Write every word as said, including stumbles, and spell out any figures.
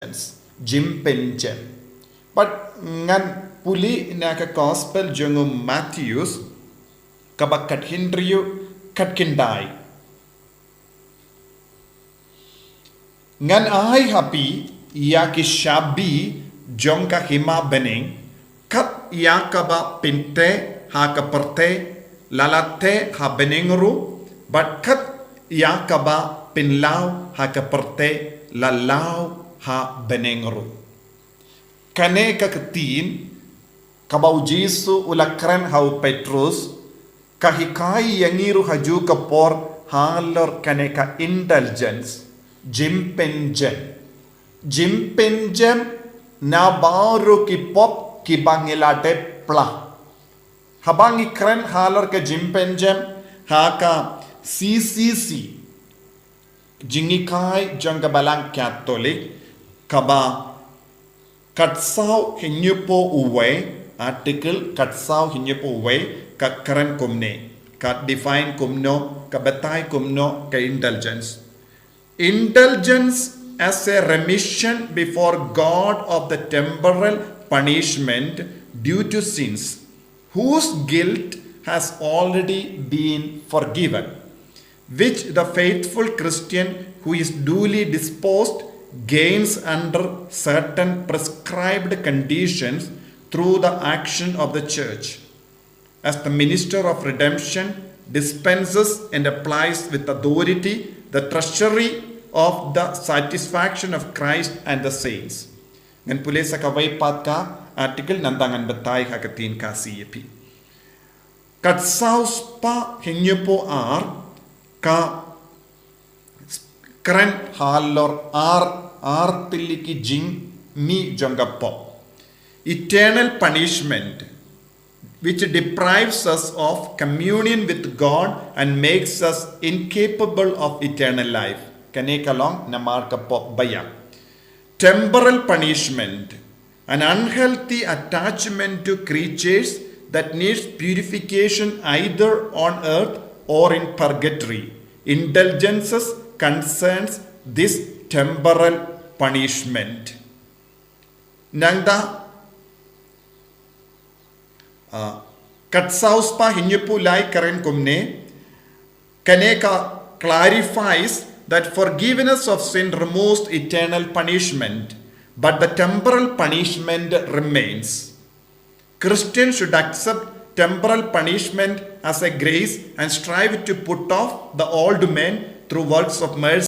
jingpynjem. Bad ngan pule na ka gospel jong u Mathaios, kaba khathynriew, khatkhyndai. Ngan ai ha phi ïa ki shabi jong ka hima bneng, kat ïa kaba pynteh ha ka pyrthei la la teh ha bneng ruh, bad kat ïa kaba pynlaw ha ka pyrthei la law ha bneng ruh. Kane ka ktien kaba u Jisu u la kren ha u Petrus, ka hikai ïa ngi ruh ha ju ka por halor kane ka indulgence, jingpynjem. Jingpynjem na baroh ki pop kiba ngi la dep pla. Haba ngi kren halor ka jingpynjem ha ka C C C, Jinghikai jong ka Balang Katholik, kaba khatsaw hynñiewphew wei, article khatsaw hynñiewphew wei, ka kren kumne, ka define kumno, ka batai kumno ka indulgence. Indulgence as a remission before God of the temporal punishment due to sins, whose guilt has already been forgiven, which the faithful Christian who is duly disposed gains under certain prescribed conditions through the action of the Church, as the minister of redemption, dispenses and applies with authority the treasury of the satisfaction of Christ and the saints. Ngan pule sa kawei pat ka article, nangta ngan batai ha ka ktien Khasi ïa phi. Khatsaw spah hynñiewphew ar, ka kren halor ar, ar tylli ki jingmih jong ka pop. Eternal punishment, which deprives us of communion with God and makes us incapable of eternal life. Kane ka long namar ka pop ba ïa. Temporal punishment, an unhealthy attachment to creatures that needs purification either on earth or in purgatory. Indulgences concerns this temporal punishment. Nangta, ah, khatsaw spah hynñiewphew lai kren kumne, kane ka clarifies that forgiveness of sin removes eternal punishment, but the temporal punishment remains. Christians should accept temporal punishment as a grace and strive to put off the old man through works of mercy